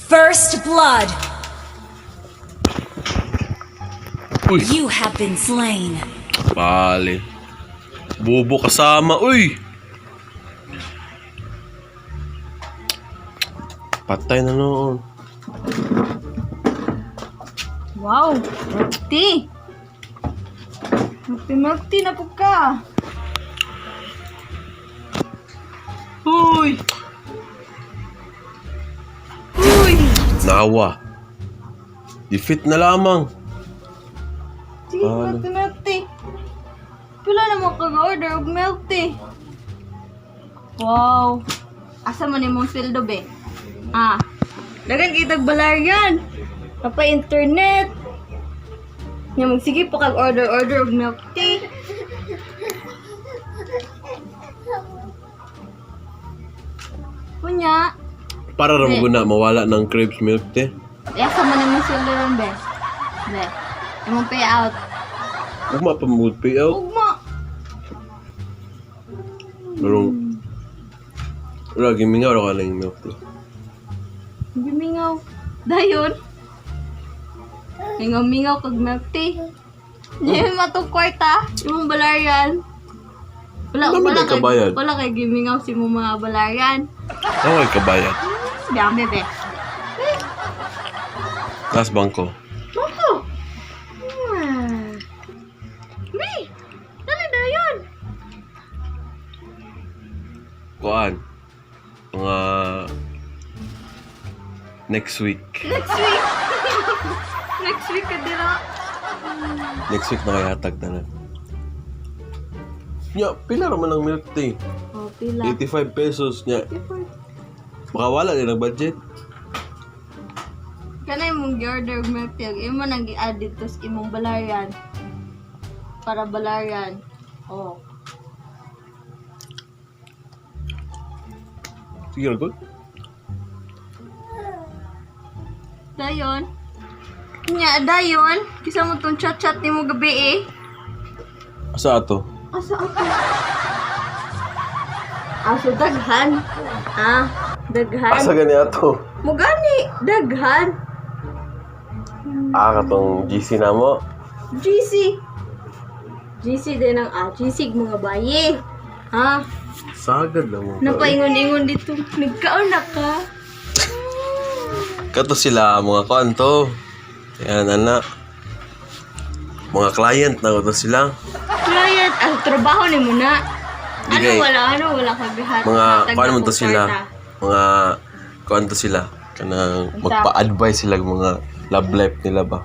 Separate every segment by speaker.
Speaker 1: First blood.
Speaker 2: Uy!
Speaker 1: You have been slain.
Speaker 2: Bale. Bobo kasama, uy! Patay na noon.
Speaker 3: Wow, milk tea. Milk tea, milk tea na po ka. Uy! Uy!
Speaker 2: Nawa. Defeat na lamang.
Speaker 3: Sige,
Speaker 2: Paano?
Speaker 3: milk tea, milk tea. Pila naman kag-order og milk tea. Wow. Asa man imong sweldo be? Ah. Dagan kitag balaryan. Napa internet. Nya magsige pa kag order order og milk tea. Unya,
Speaker 2: Para ra mo guna mawala ng crepes milk tea.
Speaker 3: asa man imong sweldo ron be? Be. Imong payout.
Speaker 2: Ugma pa mo payout.
Speaker 3: Ugma.
Speaker 2: Pero wala gimingaw ra ka ng milk tea.
Speaker 3: Gimingaw. Dayon. Mingaw-mingaw kag milk tea. Di matong kwarta. Imong balaryan. Wala,
Speaker 2: Wala man
Speaker 3: wala
Speaker 2: kay kabayad.
Speaker 3: Wala kay gimingaw si imong mga balaryan.
Speaker 2: Naway kabayad.
Speaker 3: Dami be.
Speaker 2: Taas bangko.
Speaker 3: Moko. Mi. Dali dayon.
Speaker 2: Kuan. Mga next week.
Speaker 3: Next week. Next week ka dira.
Speaker 2: Next week na kay hatag na na. Nya, pila ra man ang milk tea?
Speaker 3: Oh, pila.
Speaker 2: 85 pesos nya. Makawala din ang budget.
Speaker 3: Kanay mong gi-order og milk tea, imo nang gi-add dito sa imong balaryan. Para balaryan. Oh.
Speaker 2: Sige, good.
Speaker 3: Dayon. Nya, dayon. Kisa mo tong chat-chat nimo gabi eh.
Speaker 2: Asa ato?
Speaker 3: Asa ako? Aso daghan. Ah, daghan.
Speaker 2: Asa gani ato?
Speaker 3: Mugani, daghan.
Speaker 2: Ah, katong GC na mo.
Speaker 3: GC. GC din ang ah, GC mga bayi. Ha?
Speaker 2: Sagad na mo.
Speaker 3: Napaingon-ingon dito. Nagkaon na ka.
Speaker 2: Kato sila mga kuan to. Yan ana. Mga client na ko to sila.
Speaker 3: Client, ang trabaho ni mo na.
Speaker 2: Di
Speaker 3: Ano
Speaker 2: kay-
Speaker 3: wala, ano wala ka bihat.
Speaker 2: Mga
Speaker 3: hatag
Speaker 2: kuan
Speaker 3: na
Speaker 2: man to
Speaker 3: kong
Speaker 2: sila.
Speaker 3: kwarta.
Speaker 2: Mga kuan to sila. Kanang magpa-advise sila og mga love life nila ba.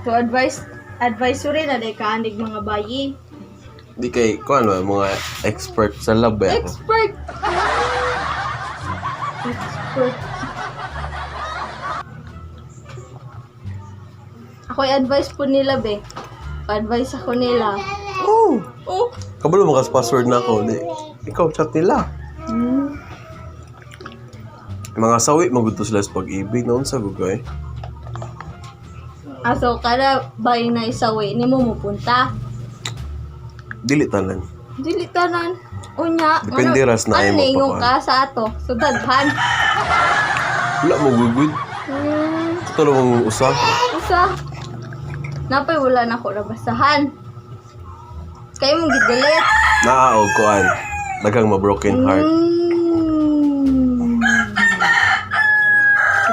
Speaker 3: So advice, advisory na day kaanig mga bayi.
Speaker 2: Di kay kuan ba mga expert sa love ba ako.
Speaker 3: Expert. Expert. Ako advice po nila be. Advice ako nila.
Speaker 2: Oh,
Speaker 3: Oh.
Speaker 2: kabalo mo kas password na ako. Di, ikaw chat nila. Mga sawi magusto sila sa pag-ibig noon sa gugay.
Speaker 3: Aso kada bayi na isawi nimo mupunta.
Speaker 2: Dili tanan.
Speaker 3: Dili tanan. Unya,
Speaker 2: Depende ras na
Speaker 3: ano
Speaker 2: imo
Speaker 3: ningon
Speaker 2: pakuan.
Speaker 3: ka sa ato? So daghan.
Speaker 2: Wala mo gugud. Ito lang usa.
Speaker 3: Usa. Napay wala na ko nabasahan. Kay mong gidelete.
Speaker 2: Naa og kuan. Daghang ma-broken heart.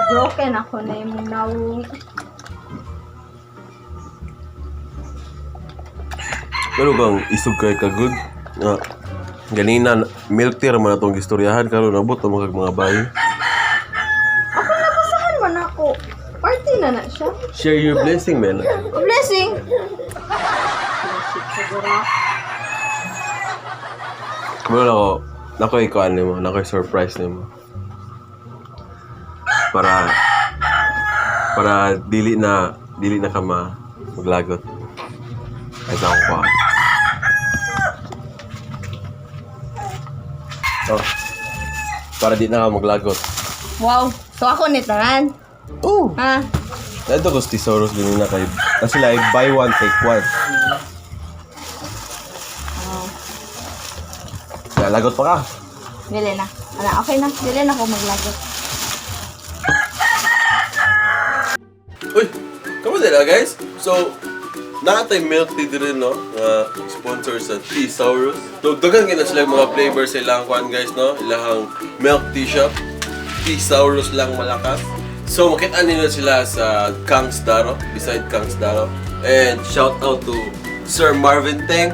Speaker 3: Broken ako na imong nawong.
Speaker 2: Pero kang isog kay ka good. Nga ganina milk tea ra man atong gistoryahan karon abot ang mga mga bayi.
Speaker 3: Ako nabasahan man ako. Party na na siya.
Speaker 2: Share your blessing, man.
Speaker 3: Oh, blessing. Blessing siguro.
Speaker 2: Kabalo ako, nakoy kuan nimo, nakoy surprise nimo. Para para dili na ka ma maglagot. Ay sa akong kuan. Oh. Para di na ka maglagot.
Speaker 3: Wow. So ako ni tanan.
Speaker 2: Oh!
Speaker 3: Ha?
Speaker 2: Dito ko sa thesaurus ganina kay na sila ay buy one take one.
Speaker 3: Oh.
Speaker 2: Kaya lagot pa ka.
Speaker 3: Dili na. Ana, okay na. Dili na ako maglagot.
Speaker 2: Uy, kamo nila, guys. So, naa tay milk tea diri, no, nga sponsor sa Teasaurus. So, daghan kaayo na sila mga flavors sa ilang kuan, guys, no? Ilahang milk tea shop. Teasaurus lang malakas. So, makita nila sila sa Kangs Daro, beside Kangs Daro. And shout out to Sir Marvin Teng.